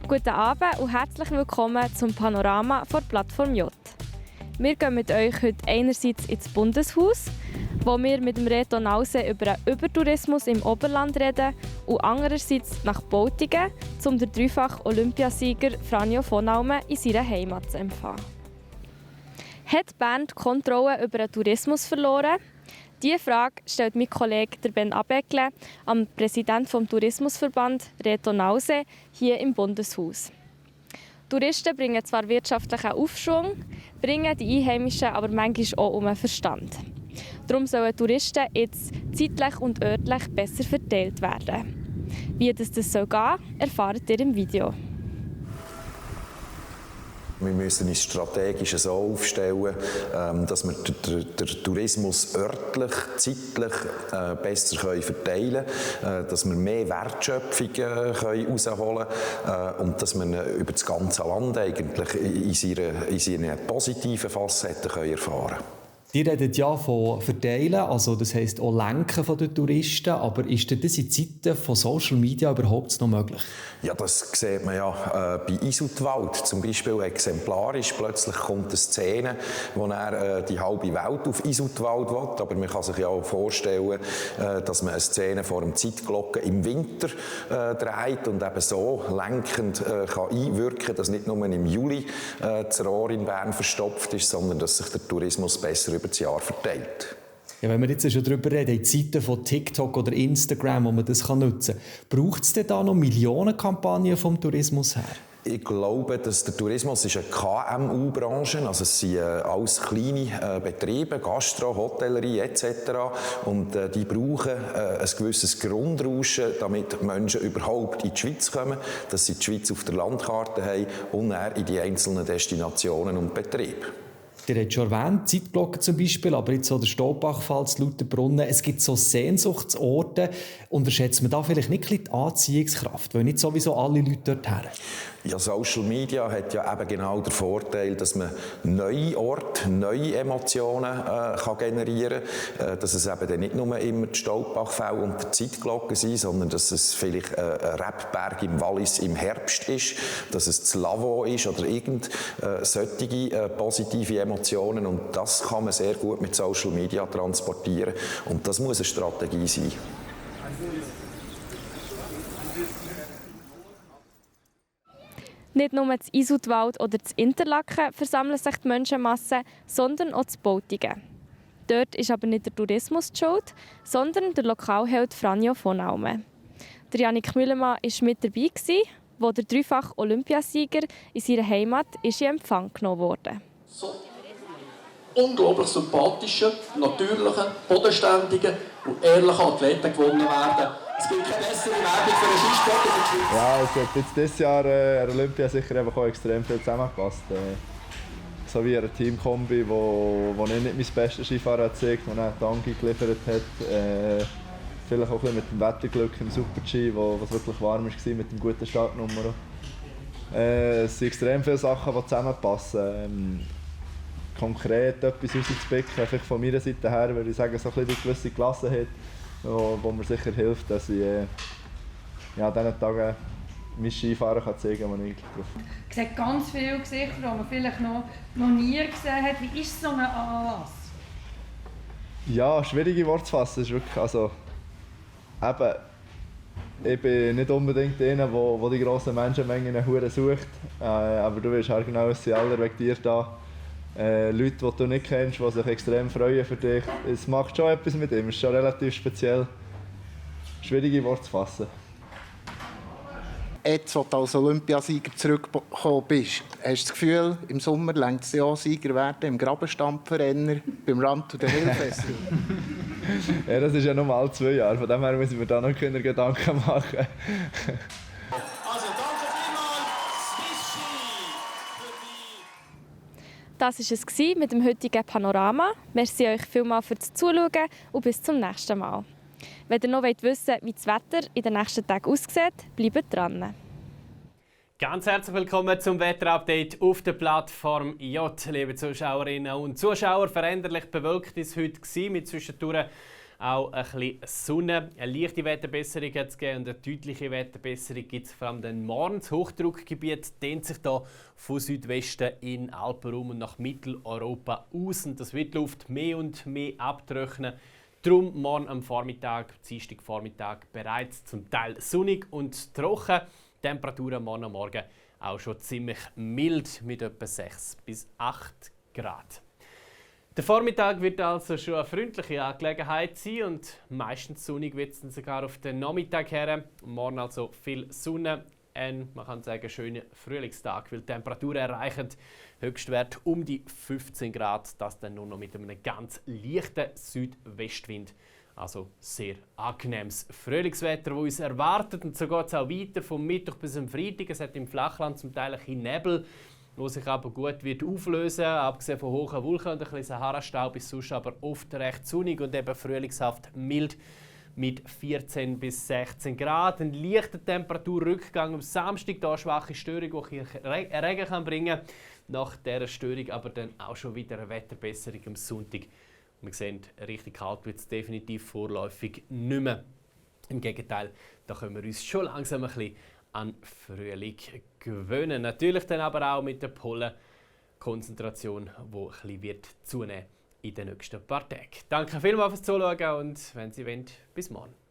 Guten Abend und herzlich willkommen zum Panorama von Plattform J. Wir gehen mit euch heute einerseits ins Bundeshaus, wo wir mit dem Reto Nause über den Übertourismus im Oberland reden, und andererseits nach Bautingen, um den dreifach Olympiasieger Franjo von Naume in seiner Heimat zu empfangen. Hat Bern die Kontrolle über den Tourismus verloren? Diese Frage stellt mein Kollege Ben Abekle am Präsident des Tourismusverband Reto Nause hier im Bundeshaus. Touristen bringen zwar wirtschaftlichen Aufschwung, bringen die Einheimischen aber manchmal auch um den Verstand. Darum sollen Touristen jetzt zeitlich und örtlich besser verteilt werden. Wie das gehen soll, erfahrt ihr im Video. Wir müssen uns strategisch so aufstellen, dass wir den Tourismus örtlich, zeitlich besser verteilen können, dass wir mehr Wertschöpfung herausholen können und dass wir ihn über das ganze Land eigentlich in seinen positiven Facetten erfahren können. Die reden ja von Verteilen, also das heisst auch Lenken von den Touristen, aber ist das in Zeiten von Social Media überhaupt noch möglich? Ja, das sieht man ja bei Isutwald zum Beispiel exemplarisch. Plötzlich kommt eine Szene, wo er die halbe Welt auf Isutwald will, aber man kann sich ja auch vorstellen, dass man eine Szene vor dem Zeitglocken im Winter dreht und eben so lenkend kann einwirken, dass nicht nur im Juli das Rohr in Bern verstopft ist, sondern dass sich der Tourismus besser über das Jahr verteilt. Ja, wenn wir jetzt schon darüber reden, in Zeiten von TikTok oder Instagram, wo man das nutzen kann, braucht es denn da noch Millionenkampagnen vom Tourismus her? Ich glaube, dass der Tourismus ist eine KMU-Branche, also es sind alles kleine Betriebe, Gastro, Hotellerie etc. Und die brauchen ein gewisses Grundrauschen, damit Menschen überhaupt in die Schweiz kommen, dass sie die Schweiz auf der Landkarte haben und dann in die einzelnen Destinationen und Betriebe. Ihr habt schon erwähnt, Zeitglocken zum Beispiel, aber jetzt so der Staubachfall, das Lauterbrunnen. Es gibt so Sehnsuchtsorte. Unterschätzt man da vielleicht nicht die Anziehungskraft, weil nicht sowieso alle Leute dorthin? Ja, Social Media hat ja eben genau den Vorteil, dass man neue Orte, neue Emotionen kann generieren kann. Dass es eben dann nicht nur immer die Staubachfälle und die Zeitglocken sind, sondern dass es vielleicht ein Rebberg im Wallis im Herbst ist, dass es das Lavo ist oder solche positive Emotionen. Und das kann man sehr gut mit Social Media transportieren. Und das muss eine Strategie sein. Nicht nur in Isutwald oder in Interlaken versammeln sich die Menschenmassen, sondern auch in Bautingen. Dort ist aber nicht der Tourismus die Schuld, sondern der Lokalheld Franjo von Naume. Der Jannik Müllemann war mit dabei, wo der dreifach Olympiasieger in seiner Heimat in Empfang genommen wurde. So unglaublich sympathische, natürliche, bodenständige und ehrliche Athleten gewonnen werden. Es gibt keine bessere Werbung für einen Skisport in der Schweiz. Ja, es hat jetzt dieses Jahr an Olympia sicher auch extrem viel zusammengepasst. So wie eine Teamkombi, wo ich nicht mein bestes Skifahren gezeigt habe, wo er Tangi geliefert hat. Vielleicht auch ein bisschen mit dem Wetterglück im Super-G, wo es wirklich warm war, mit dem guten Startnummer. Es sind extrem viele Sachen, die zusammenpassen. Konkret etwas rauszupicken, vielleicht von meiner Seite her, würde ich sagen, so ein bisschen die gewisse Gelassenheit, wo mir sicher hilft, dass ich an diesen Tagen mein Skifahren zeigen kann, was ich drauf habe. Ich sehe ganz viele Gesichter, die man vielleicht noch nie gesehen hat. Wie ist so ein Anlass? Ja, schwierige Worte zu fassen. Ist wirklich, also, eben, ich bin nicht unbedingt einer, der die grossen Menschenmengen hure sucht. Aber du weißt halt genau, es sind alle wegen dir da. Leute, die du nicht kennst, die sich extrem freuen für dich. Es macht schon etwas mit ihm, es ist schon relativ speziell. Schwierige Worte zu fassen. Jetzt, wo du als Olympiasieger zurückgekommen bist, hast du das Gefühl, im Sommer reicht es ja Sieger werden im Grabenstampferrenner beim Run to the Hill Festival? Ja, das ist ja nur alle 2 Jahre, von dem her müssen wir da noch keine Gedanken machen. Also danke vielmals, Swiss Ski für die... Das war es mit dem heutigen Panorama. Merci euch vielmals fürs Zuschauen und bis zum nächsten Mal. Wenn ihr noch wissen wollt, wie das Wetter in den nächsten Tagen aussieht, bleibt dran. Ganz herzlich willkommen zum Wetterupdate auf der Plattform J. Liebe Zuschauerinnen und Zuschauer, veränderlich bewölkt ist es heute mit zwischendurch auch ein bisschen Sonne. Eine leichte Wetterbesserung hat es gegeben und eine deutliche Wetterbesserung gibt es vor allem dann morgen. Das Hochdruckgebiet dehnt sich da von Südwesten in Alpenraum und nach Mitteleuropa aus. Und das wird die Luft mehr und mehr abtrocknen. Darum morgen am Vormittag, Dienstagvormittag, bereits zum Teil sonnig und trocken. Temperaturen morgen am Morgen auch schon ziemlich mild mit etwa 6 bis 8 Grad. Der Vormittag wird also schon eine freundliche Angelegenheit sein und meistens sonnig wird es dann sogar auf den Nachmittag her. Morgen also viel Sonne, man kann sagen, schöner Frühlingstag, weil die Temperaturen erreichen Höchstwert um die 15 Grad, das dann nur noch mit einem ganz leichten Südwestwind. Also sehr angenehmes Frühlingswetter, das uns erwartet. Und so geht es auch weiter vom Mittwoch bis zum Freitag. Es hat im Flachland zum Teil ein bisschen Nebel, wo sich aber gut wird auflösen. Abgesehen von hohen Wolken und ein bisschen Sahara-Staub ist sonst aber oft recht sonnig und eben frühlingshaft mild mit 14 bis 16 Grad. Ein leichter Temperaturrückgang am Samstag, da eine schwache Störung, die Regen kann bringen kann. Nach dieser Störung aber dann auch schon wieder eine Wetterbesserung am Sonntag. Wir sehen, richtig kalt wird es definitiv vorläufig nicht mehr. Im Gegenteil, da können wir uns schon langsam ein bisschen an Frühling gewöhnen. Natürlich dann aber auch mit der Pollenkonzentration, die ein bisschen wird zunehmen in den nächsten paar Tagen. Danke vielmals fürs Zuschauen und wenn Sie wollen, bis morgen.